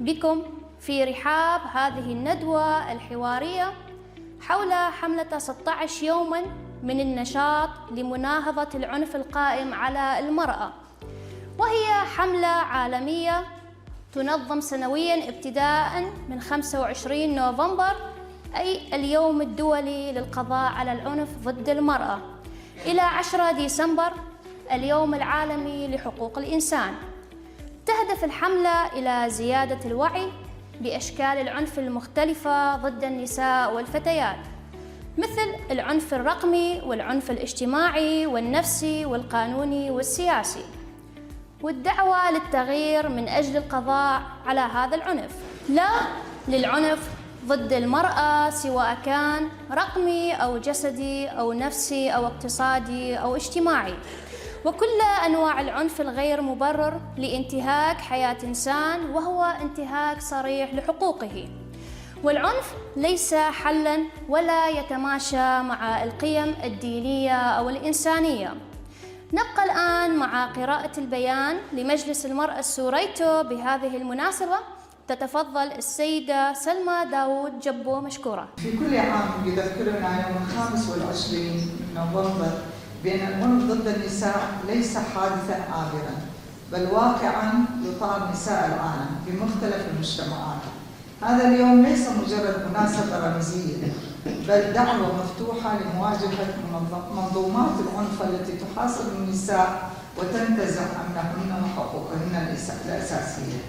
بكم في رحاب هذه الندوة الحوارية حول حملة 16 يوماً من النشاط لمناهضة العنف القائم على المرأة، وهي حملة عالمية تنظم سنوياً ابتداءً من 25 نوفمبر أي اليوم الدولي للقضاء على العنف ضد المرأة إلى 10 ديسمبر اليوم العالمي لحقوق الإنسان. تهدف الحملة إلى زيادة الوعي بأشكال العنف المختلفة ضد النساء والفتيات، مثل العنف الرقمي والعنف الاجتماعي والنفسي والقانوني والسياسي، والدعوة للتغيير من أجل القضاء على هذا العنف، لا للعنف ضد المرأة سواء كان رقمي أو جسدي أو نفسي أو اقتصادي أو اجتماعي، وكل أنواع العنف الغير مبرر لانتهاك حياة إنسان وهو انتهاك صريح لحقوقه. والعنف ليس حلاً ولا يتماشى مع القيم الدينية أو الإنسانية. نبقى الآن مع قراءة البيان لمجلس المرأة السوريتو بهذه المناسبة. تتفضل السيدة سلمى داود جبو مشكورة. في كل عام يذكرنا يوم 25 من نوفمبر بأن العنف ضد النساء ليس حادثاً عابراً، بل واقعاً يطال نساء العالم في مختلف المجتمعات. هذا اليوم ليس مجرد مناسبة رمزية، بل دعوة مفتوحة لمواجهة منظومات العنف التي تحاصر النساء وتنتزع أمنهن وحقوقهن الأساسية.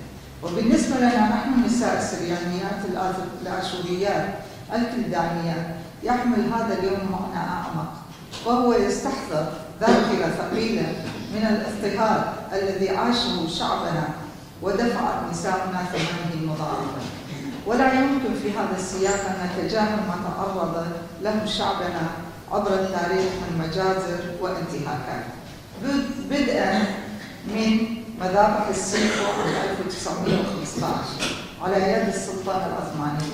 وبالنسبة لنا نحن النساء السريانيات الآشوريات الكلدانيات يحمل هذا اليوم معنى أعمق، وهو يستحضر ذاكرة ثقيلة من الاضطهاد الذي عاشه شعبنا ودفعت نساءنا ثمنه مضاعفا. ولا يمكن في هذا السياق أن نتجاهل ما تعرض له شعبنا عبر التاريخ من مجازر وانتهاكات، بدءا من مذابح السيفو عام 1915 على يد السلطان العثماني،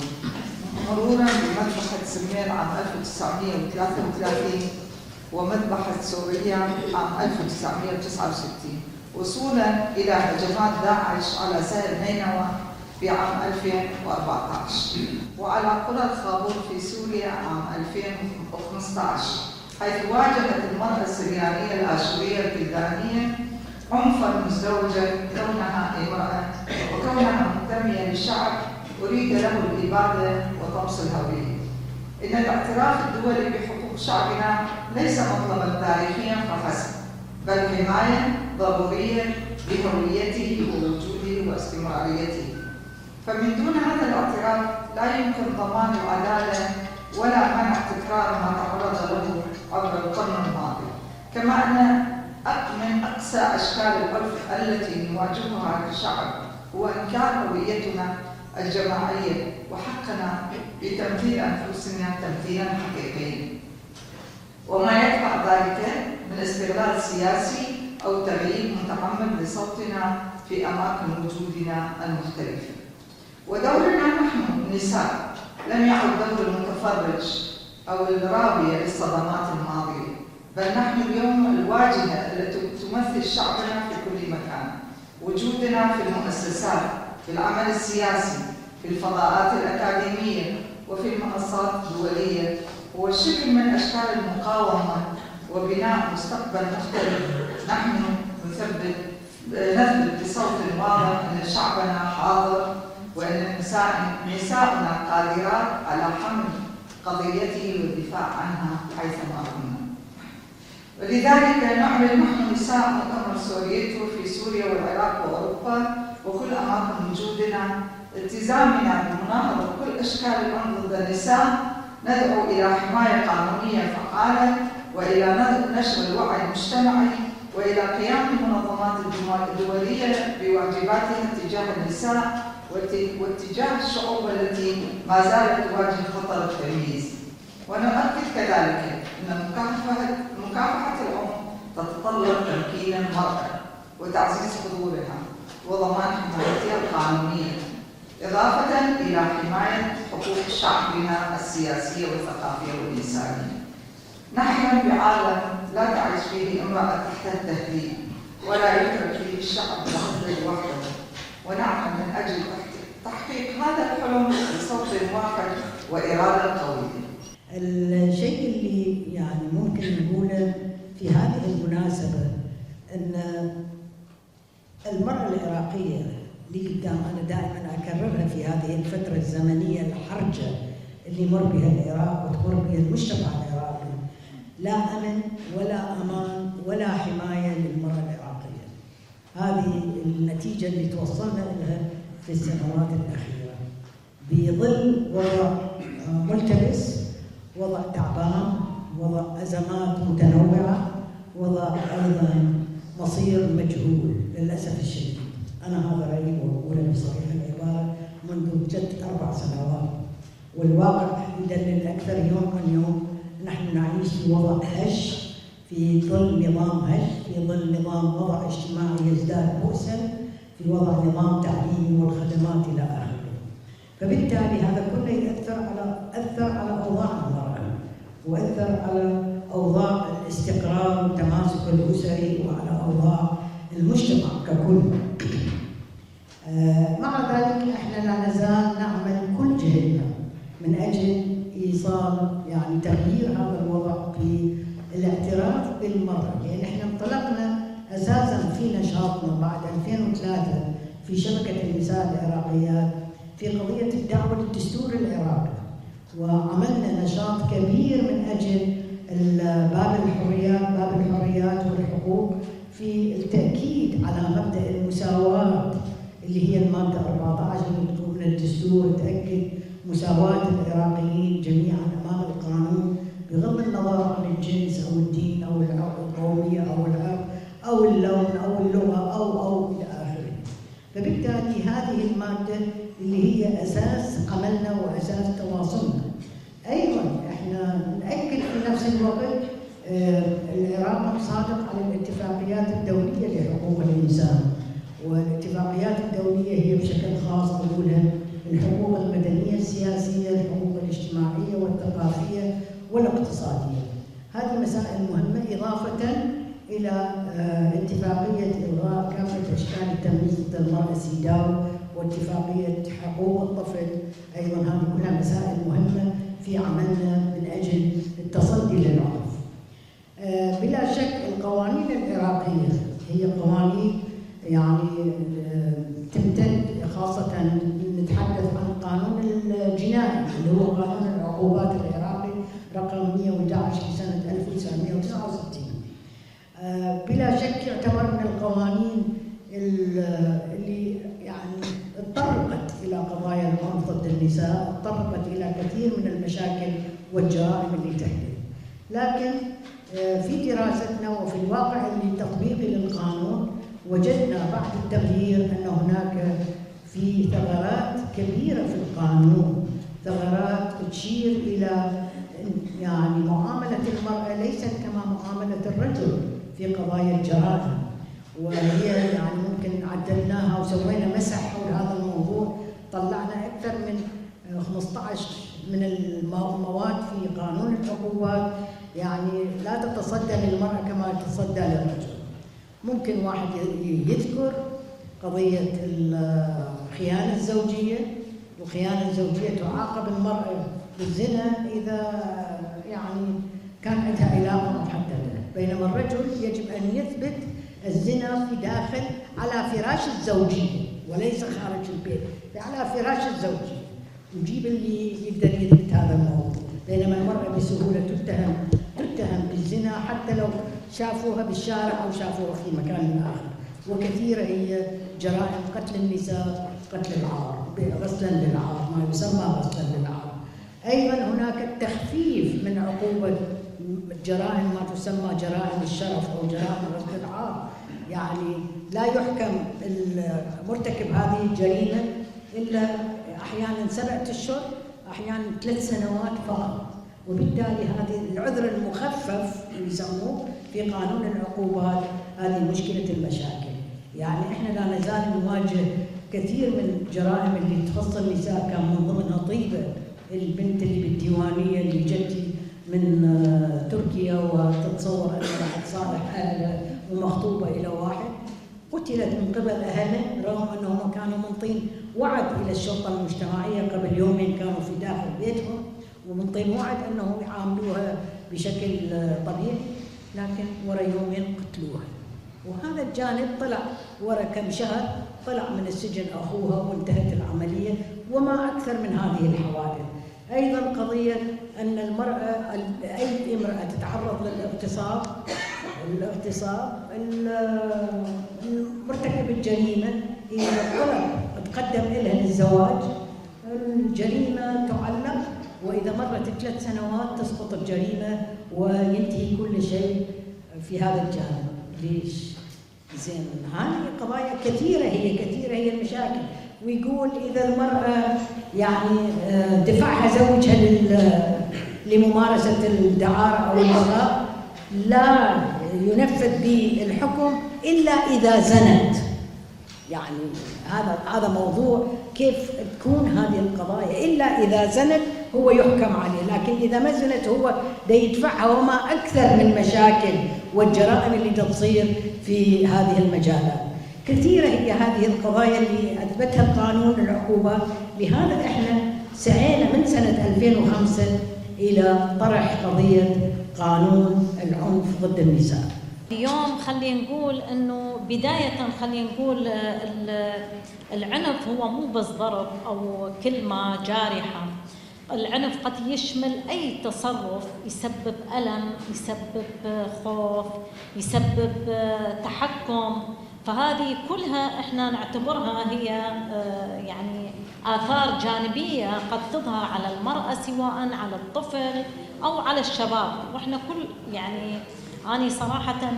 مرورا بمذبحة سمير عام 1933 ومذبحة سوريا عام 1969، وصولا إلى هجمات داعش على سهل نينوى في عام 2014 وعلى قرى الخابور في سوريا عام 2015، حيث واجهت المرأة السريانية الآشورية الكلدانية عنفا مزدوجا كونها امرأة وكونها منتمية لشعب أريد له الإبادة وطمس الهوية. إن الاعتراف الدولي بحقوق شعبنا ليس مطلبا تاريخيا فحسب، بل حماية ضرورية لهويته ووجوده واستمراريته. فمن دون هذا الاعتراف لا يمكن ضمان العدالة ولا منع تكرار ما تعرض له عبر القرن الماضي. كما أن من أقسى أشكال العنف التي نواجهها كشعب هو إنكار هويتنا الجماعية وحقنا بتمثيل أنفسنا تمثيلاً حقيقياً، وما يتبع ذلك من استغلال سياسي أو تغيير متعمد لصوتنا في أماكن وجودنا المختلفة. ودورنا نحن النساء لم يعد دور المتفرج أو الراوية للصدمات الماضية، بل نحن اليوم الواجهة التي تمثل شعبنا في كل مكان. وجودنا في المؤسسات، في العمل السياسي، في الفضاءات الأكاديمية وفي المنصات الدولية هو شكل من أشكال المقاومة وبناء مستقبل مختلف. نحن نثبت بصوت واضح أن شعبنا حاضر وأن نساؤنا قادرات على حمل قضيته والدفاع عنها حيثما كنا. ولذلك نعلن نحن نساء مؤتمر سوريتو في سوريا والعراق وأوروبا وكل أماكن وجودنا التزامنا بمناهضة كل أشكال العنف ضد النساء. ندعو إلى حماية قانونية فعالة وإلى نشر الوعي المجتمعي وإلى قيام المنظمات الدولية بواجباتها تجاه النساء واتجاه الشعوب التي ما زالت تواجه خطر التمييز. ونؤكد كذلك أن مكافحة العنف تتطلب تمكين المرأة وتعزيز حضورها وضمان حمايتها القانونية، إضافة إلى حماية حقوق شعبنا السياسية والثقافية والإنسانية. نحن بعالم لا تعيش فيه امرأة تحت التهديد ولا يترك فيه الشعب لحظة وحده، ونعمل من أجل هذا الحلم بصوت واحد وإرادة قوية. الشيء اللي يعني ممكن نقوله في هذه المناسبة أن المرأة العراقية اللي قدام أنا دائما أكررها في هذه الفترة الزمنية الحرجة اللي مر بها العراق وتمر بها المجتمع العراقي، لا أمن ولا أمان ولا حماية للمرأة العراقية. هذه النتيجة اللي توصلنا لها في السنوات الأخيرة بظل وضع ملتبس، وضع تعبان، وضع أزمات متنوعة، وضع أيضا مصير مجهول للأسف الشديد. أنا هذا رأيي وأقوله بصريح العبارة منذ 4 سنوات، والواقع يدلل أكثر يوم عن يوم. نحن نعيش في وضع هش، في ظل نظام هش، في ظل نظام وضع اجتماعي يزداد بؤسا، في وضع نظام تعليمي والخدمات إلى آخره. فبالتالي هذا كله أثر على أوضاع المرأة، وأثر على أوضاع الاستقرار والتماسك الأسري وعلى أوضاع المجتمع ككل. مع ذلك احنا لا نزال نعمل كل جهدنا من أجل إيصال يعني تغيير هذا الوضع في الاعتراف بالمرأة، لأن احنا انطلقنا أساسا في نشاطنا بعد 2003 في شبكة النساء العراقيات في قضية الدعوة للدستور العراقي، وعملنا نشاط كبير من أجل باب الحريات والحقوق في التأكيد على مبدأ المساواة اللي هي المادة 14 من الدستور، تأكد مساواة العراقيين جميعا أمام القانون بغض النظر عن الجنس أو الدين أو القومية أو العرق أو اللون أو اللغة أو إلى آخره. فبالتالي هذه المادة اللي هي أساس عملنا وأساس تواصلنا. أيضا احنا نأكد في نفس الوقت العراق صادق على الاتفاقيات الدولية لحقوق الإنسان، والاتفاقيات الدولية هي بشكل خاص نقولها الحقوق المدنية السياسية، الحقوق الاجتماعية والثقافية والاقتصادية. هذه مسائل مهمة، إضافة إلى اتفاقية إلغاء كافة أشكال التمييز ضد المرأة سيداو، واتفاقية حقوق الطفل. أيضا هذه كلها مسائل مهمة في عملنا من أجل التصدي للعنف. بلا شك القوانين العراقية هي قوانين يعني تمتد، خاصة نتحدث عن القانون الجنائي اللي هو قانون العقوبات العراقي رقم 111 لسنة 1969. بلا شك يعتبر من القوانين اللي يعني تطرقت إلى قضايا العنف ضد النساء، تطرقت إلى كثير من المشاكل والجرائم اللي تحدث. لكن في دراستنا وفي الواقع التطبيقي للقانون وجدنا بعد التغيير أن هناك في ثغرات كبيرة في القانون، ثغرات تشير إلى يعني معاملة المرأة ليست كما معاملة الرجل في قضايا الجرائم، وهي يعني ممكن عدلناها وسوينا مسح حول هذا الموضوع، طلعنا أكثر من 15 من المواد في قانون العقوبات يعني لا تتصدى للمرأة كما تتصدى للرجل. ممكن واحد يذكر قضية الخيانة الزوجية، والخيانة الزوجية تعاقب المرأة بالزنا إذا يعني كان عندها علاقة محددة، بينما الرجل يجب أن يثبت الزنا في داخل على فراش الزوجية وليس خارج البيت، على فراش الزوجية يجيب اللي يقدر يثبت هذا الموضوع، بينما المرأة بسهولة تتهم بالزنا حتى لو شافوها بالشارع أو شافوها في مكان آخر. وكثيرة هي جرائم قتل النساء، قتل العار، غسلا للعار، ما يسمى غسلا للعار. أيضا هناك التخفيف من عقوبة جرائم ما تسمى جرائم الشرف أو جرائم غسل العار، يعني لا يحكم مرتكب هذه الجريمة إلا أحيانا 7 أشهر، أحيانا 3 سنوات فقط. وبالتالي هذه العذر المخفف يسموه في قانون العقوبات، هذه مشكلة المشاكل. يعني احنا لا نزال نواجه كثير من الجرائم اللي تخص النساء، كان من ضمنها طيبة البنت اللي بالديوانية اللي جت من تركيا وتتصور انها راح تصالح اهلها ومخطوبة الى واحد، قتلت من قبل أهلها رغم أنهم كانوا منطين وعد إلى الشرطة المجتمعية قبل يومين، كانوا في داخل بيتهم ومنطين وعد أنهم يعاملوها بشكل طبيعي، لكن ورا يومين قتلوها. وهذا الجانب طلع ورا كم شهر، طلع من السجن أخوها وانتهت العملية. وما أكثر من هذه الحوادث. أيضا قضية أن المرأة، أي امرأة تتعرض للاغتصاب، مرتكب الجريمة إذا تقدم لها للزواج الجريمة تعلق، وإذا مرت 3 سنوات تسقط الجريمة وينتهي كل شيء في هذا الجانب. ليش؟ زين، هذه قضايا كثيرة، هي المشاكل. ويقول إذا المرأة يعني دفعها زوجها لممارسة الدعارة أو البغاء لا ينفذ بالحكم إلا إذا زنت. يعني هذا موضوع كيف تكون هذه القضايا، إلا إذا زنت هو يحكم عليه، لكن إذا ما زنت هو دا يدفعها. وما أكثر من مشاكل والجرائم اللي تصير في هذه المجالات. كثيرة هي هذه القضايا اللي أثبتها القانون العقوبات. لهذا إحنا سعينا من سنة 2005 إلى طرح قضية قانون العنف ضد النساء. اليوم خلينا نقول انه بداية خلينا نقول العنف هو مو بس ضرب او كلمة جارحة. العنف قد يشمل اي تصرف يسبب ألم، يسبب خوف، يسبب تحكم. فهذه كلها احنا نعتبرها هي يعني آثار جانبية قد تظهر على المرأة، سواء على الطفل او على الشباب. واحنا كل يعني أنا صراحة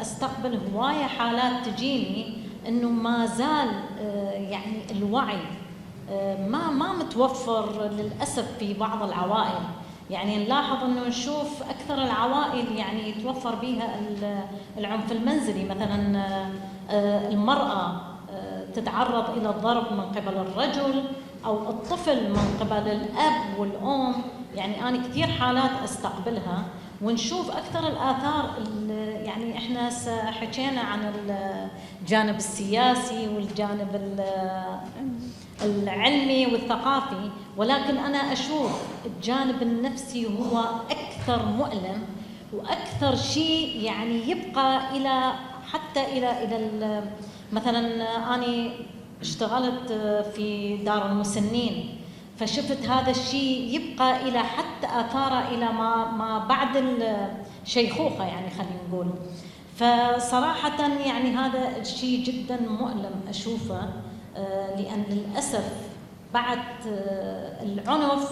أستقبل هواية حالات تجيني إنه ما زال يعني الوعي ما متوفر للأسف في بعض العوائل. يعني نلاحظ إنه نشوف أكثر العوائل يعني يتوفر بها العنف المنزلي. مثلا المرأة تتعرض إلى الضرب من قبل الرجل أو الطفل من قبل الأب والأم. يعني أنا كثير حالات أستقبلها ونشوف أكثر الآثار. يعني إحنا حكينا عن الجانب السياسي والجانب العلمي والثقافي، ولكن أنا أشوف الجانب النفسي هو أكثر مؤلم وأكثر شيء يعني يبقى إلى حتى إلى مثلا أنا اشتغلت في دار المسنين، فشفت هذا الشيء يبقى إلى حتى آثاره إلى ما بعد الشيخوخة يعني خلينا نقول. فصراحة يعني هذا الشيء جدا مؤلم أشوفه، لأن للأسف بعد العنف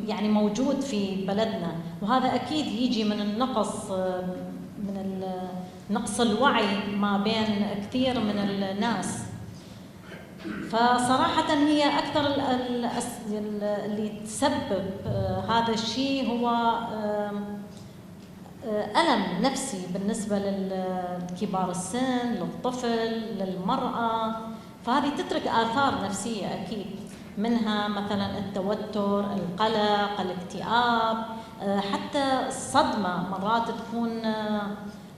يعني موجود في بلدنا، وهذا أكيد يجي من النقص، من نقص الوعي ما بين كثير من الناس. فصراحة هي أكثر اللي تسبب هذا الشيء هو ألم نفسي بالنسبة للكبار السن، للطفل، للمرأة. فهذه تترك آثار نفسية أكيد، منها مثلا التوتر، القلق، الاكتئاب، حتى الصدمة. مرات تكون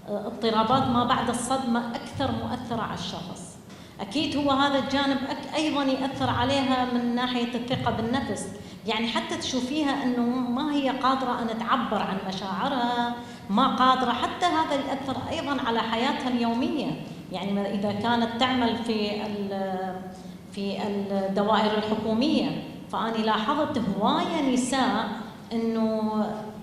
اضطرابات ما بعد الصدمة أكثر مؤثرة على الشخص. أكيد هو هذا الجانب أيضا يأثر عليها من ناحية الثقة بالنفس. يعني حتى تشوفيها أنه ما هي قادرة أن تعبر عن مشاعرها، ما قادرة. حتى هذا يأثر أيضا على حياتها اليومية. يعني إذا كانت تعمل في الدوائر الحكومية، فأنا لاحظت هواية نساء أنه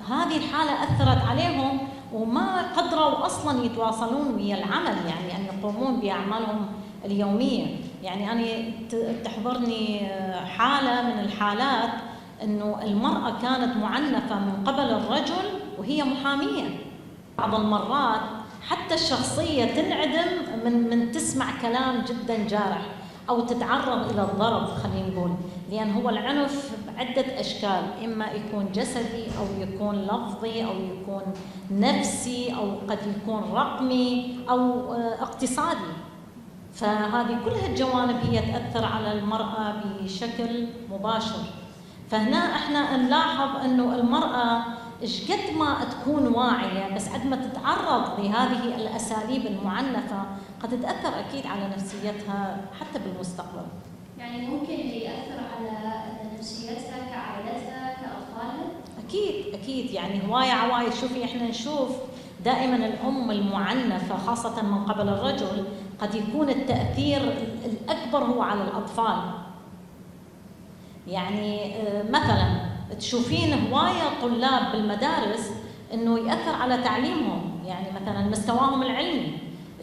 هذه الحالة أثرت عليهم وما قدروا أصلا يتواصلون ويا العمل، يعني أن يقومون بأعمالهم اليومية. يعني أنا تحضرني حالة من الحالات أنه المرأة كانت معنفة من قبل الرجل وهي محامية. بعض المرات حتى الشخصية تنعدم من تسمع كلام جدا جارح أو تتعرض إلى الضرب خلينا نقول. لأن هو العنف بعدة أشكال، إما يكون جسدي أو يكون لفظي أو يكون نفسي أو قد يكون رقمي أو اقتصادي. فهذه كلها الجوانب هي تأثر على المرأة بشكل مباشر. فهنا احنا نلاحظ انه المرأة ايش قد ما تكون واعية بس قد ما تتعرض لهذه الأساليب المعنفة قد تأثر أكيد على نفسيتها حتى بالمستقبل. يعني ممكن يأثر على نفسيتها كعائلتها كأطفالها؟ أكيد يعني هواية عوايد. شوفي احنا نشوف دائما الأم المعنفة خاصة من قبل الرجل قد يكون التأثير الأكبر هو على الأطفال. يعني مثلا تشوفين هواية طلاب بالمدارس انه يأثر على تعليمهم، يعني مثلا مستواهم العلمي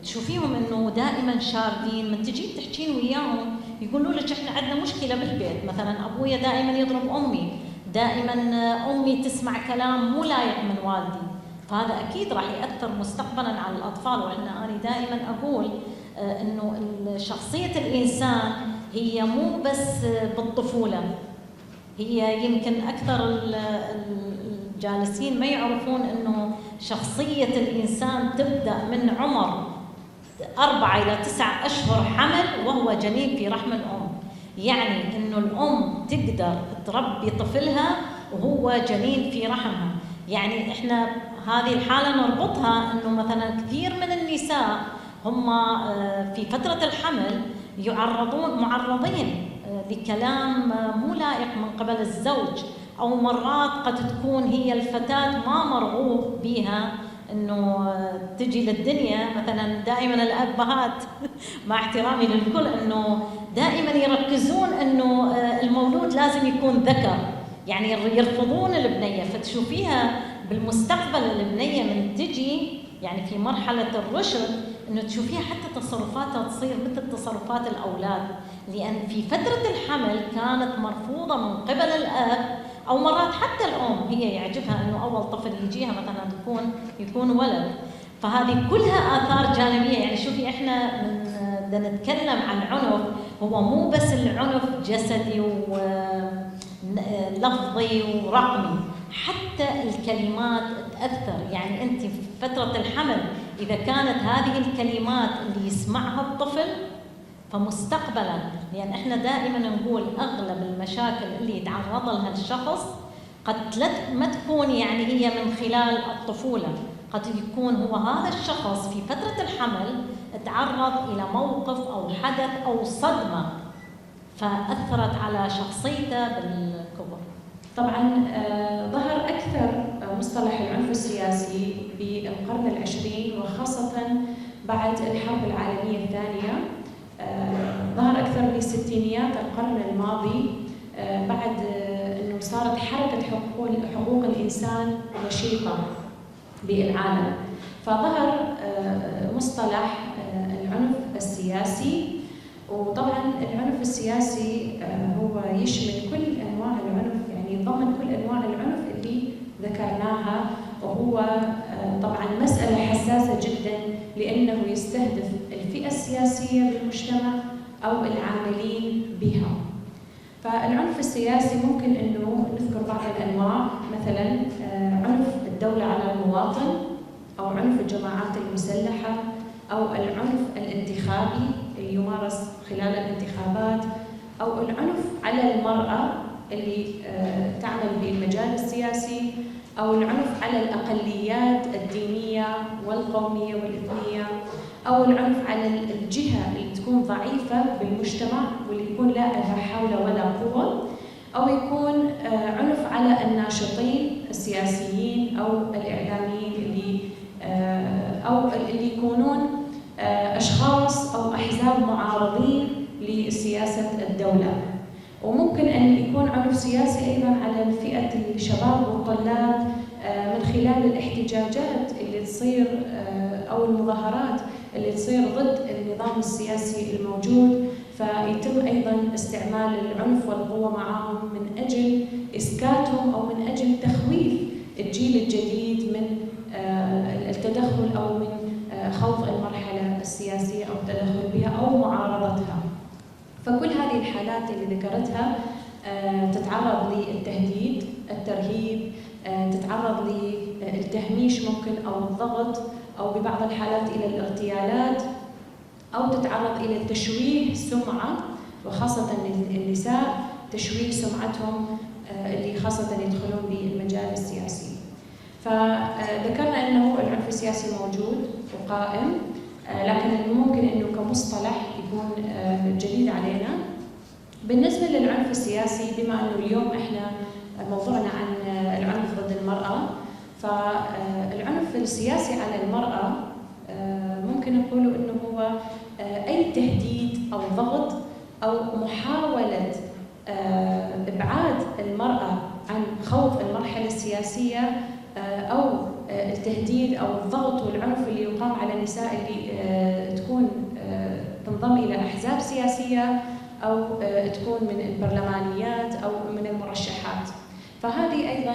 تشوفيهم انه دائما شاردين، من تجين تحكين وياهم يقولوا لك احنا عندنا مشكلة بالبيت، مثلا ابويا دائما يضرب امي، دائما امي تسمع كلام مو لايق من والدي، فهذا اكيد راح يأثر مستقبلا على الاطفال. واحنا انا دائما اقول انه شخصية الانسان هي مو بس بالطفولة، هي يمكن أكثر الجالسين ما يعرفون أنه شخصية الإنسان تبدأ من عمر 4 إلى 9 أشهر حمل وهو جنين في رحم الأم. يعني أنه الأم تقدر تربي طفلها وهو جنين في رحمها. يعني إحنا هذه الحالة نربطها أنه مثلا كثير من النساء هم في فترة الحمل معرضين لكلام مو لائق من قبل الزوج، أو مرات قد تكون هي الفتاة ما مرغوب بها أنه تجي للدنيا. مثلا دائما الأبهات مع احترامي للكل أنه دائما يركزون أنه المولود لازم يكون ذكر، يعني يرفضون البنية. فتشوفيها بالمستقبل البنية من تجي يعني في مرحلة الرشد انه تشوفيها حتى تصرفاتها تصير مثل تصرفات الاولاد، لان في فترة الحمل كانت مرفوضة من قبل الاب، او مرات حتى الام هي يعجبها انه اول طفل يجيها مثلا يكون ولد. فهذه كلها آثار جانبية. يعني شوفي احنا من بدنا نتكلم عن عنف، هو مو بس العنف جسدي ولفظي ورقمي، حتى الكلمات تأثر. يعني أنت في فترة الحمل إذا كانت هذه الكلمات اللي يسمعها الطفل فمستقبلا، لأن احنا دائما نقول أغلب المشاكل اللي يتعرض لها الشخص قد ما تكون يعني هي من خلال الطفولة، قد يكون هو هذا الشخص في فترة الحمل تعرض إلى موقف أو حدث أو صدمة فأثرت على شخصيته بالكبر. طبعا ظهر أكثر مصطلح العنف السياسي بالقرن العشرين، وخاصة بعد الحرب العالمية الثانية. ظهر أكثر بستينيات القرن الماضي بعد أنه صارت حركة حقوق الإنسان نشيطة بالعالم، فظهر مصطلح العنف السياسي. وطبعا العنف السياسي هو يشمل كل أنواع العنف، يعني ضمن كل أنواع العنف اللي ذكرناها، وهو طبعا مسألة حساسة جدا لأنه يستهدف الفئة السياسية بالمجتمع أو العاملين بها. فالعنف السياسي ممكن أنه نذكر بعض الأنواع، مثلا عنف الدولة على المواطن، أو عنف الجماعات المسلحة، أو العنف الانتخابي اللي يمارس خلال الانتخابات، أو العنف على المرأة اللي تعمل بالمجال السياسي، أو العنف على الأقليات الدينية والقومية والإثنية، أو العنف على الجهة اللي تكون ضعيفة بالمجتمع واللي يكون لا لها حول ولا قوة، أو يكون عنف على الناشطين السياسيين أو الإعلاميين أو اللي يكونون أشخاص أو أحزاب معارضين لسياسة الدولة. وممكن أن يكون عنف سياسي أيضاً على فئة الشباب والطلاب من خلال الاحتجاجات اللي تصير أو المظاهرات اللي تصير ضد النظام السياسي الموجود، فيتم أيضاً استعمال العنف والقوة معهم من أجل إسكاتهم أو من أجل تخويف الجيل الجديد من التدخل أو من خوض المرحلة السياسية أو التدخل بها أو معارضتها. فكل هذه الحالات اللي ذكرتها تتعرض للتهديد، الترهيب، تتعرض للتهميش ممكن أو الضغط، أو ببعض الحالات إلى الاغتيالات، أو تتعرض إلى تشويه سمعة، وخاصة النساء تشويه سمعتهم اللي خاصة يدخلون بالمجال السياسي. فذكرنا أنه العنف السياسي موجود وقائم، لكن ممكن أنه كمصطلح يكون جديد علينا. بالنسبة للعنف السياسي، بما أنه اليوم إحنا موضوعنا عن العنف ضد المرأة، فالعنف السياسي على المرأة ممكن نقول أنه هو أي تهديد أو ضغط أو محاولة إبعاد المرأة عن خوض المرحلة السياسية، أو التهديد أو الضغط والعنف اللي يقام على النساء اللي تكون تنضم إلى أحزاب سياسية أو تكون من البرلمانيات أو من المرشحات. فهذه أيضا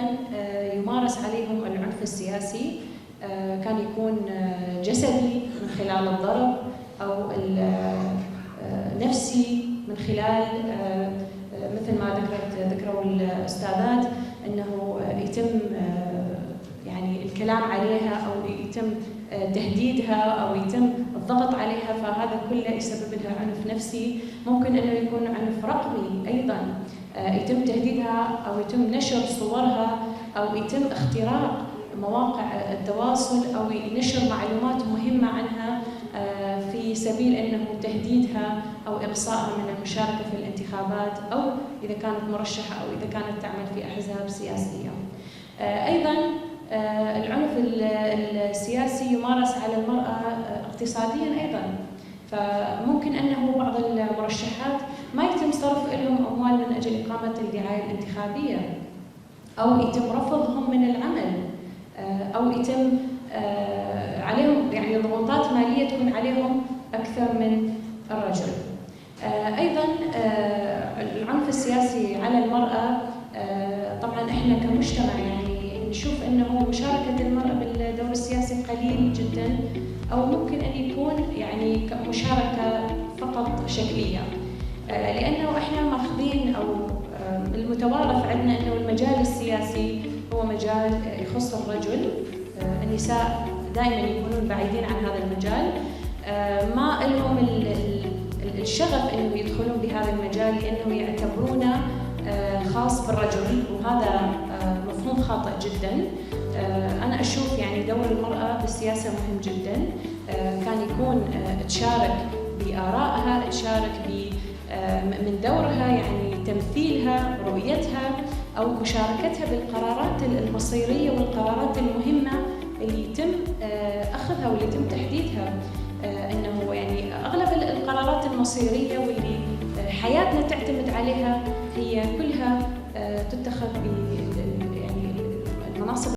يمارس عليهم العنف السياسي، كان يكون جسدي من خلال الضرب أو نفسي من خلال مثل ما ذكروا الأستاذات أنه يتم يعني الكلام عليها أو يتم تهديدها أو يتم الضغط عليها، فهذا كله يسبب لها عنف نفسي. ممكن أنه يكون عنف رقمي أيضا، يتم تهديدها أو يتم نشر صورها أو يتم اختراق مواقع التواصل أو نشر معلومات مهمة عنها في سبيل أنه تهديدها أو إقصائها من المشاركة في الانتخابات، أو إذا كانت مرشحة أو إذا كانت تعمل في أحزاب سياسية. أيضاً العنف السياسي يمارس على المرأة اقتصادياً أيضاً، فممكن أنه بعض المرشحات ما يتم صرف لهم أموال من أجل إقامة الدعاية الانتخابية، أو يتم رفضهم من العمل، أو يتم عليهم يعني ضغوطات مالية تكون عليهم أكثر من الرجل. أيضاً العنف السياسي على المرأة، طبعاً إحنا كمجتمع يعني نشوف أنه مشاركة المرأة بالدور السياسي قليل جداً، أو ممكن أن يكون يعني مشاركة فقط شكلية، لأنه إحنا ماخذين أو المتوارث عندنا أنه المجال السياسي هو مجال يخص الرجل. النساء دائماً يكونون بعيدين عن هذا المجال، ما لهم الشغف أنه يدخلون بهذا المجال لأنه يعتبرونه خاص بالرجل، وهذا مفهوم خاطئ جدا. أنا أشوف يعني دور المرأة بالسياسة مهم جدا، كان يكون تشارك بآرائها، تشارك من دورها يعني تمثيلها، رؤيتها أو مشاركتها بالقرارات المصيرية والقرارات المهمة اللي يتم أخذها واللي يتم تحديدها. أنه يعني أغلب القرارات المصيرية واللي حياتنا تعتمد عليها هي كلها تتخذ يعني المناصب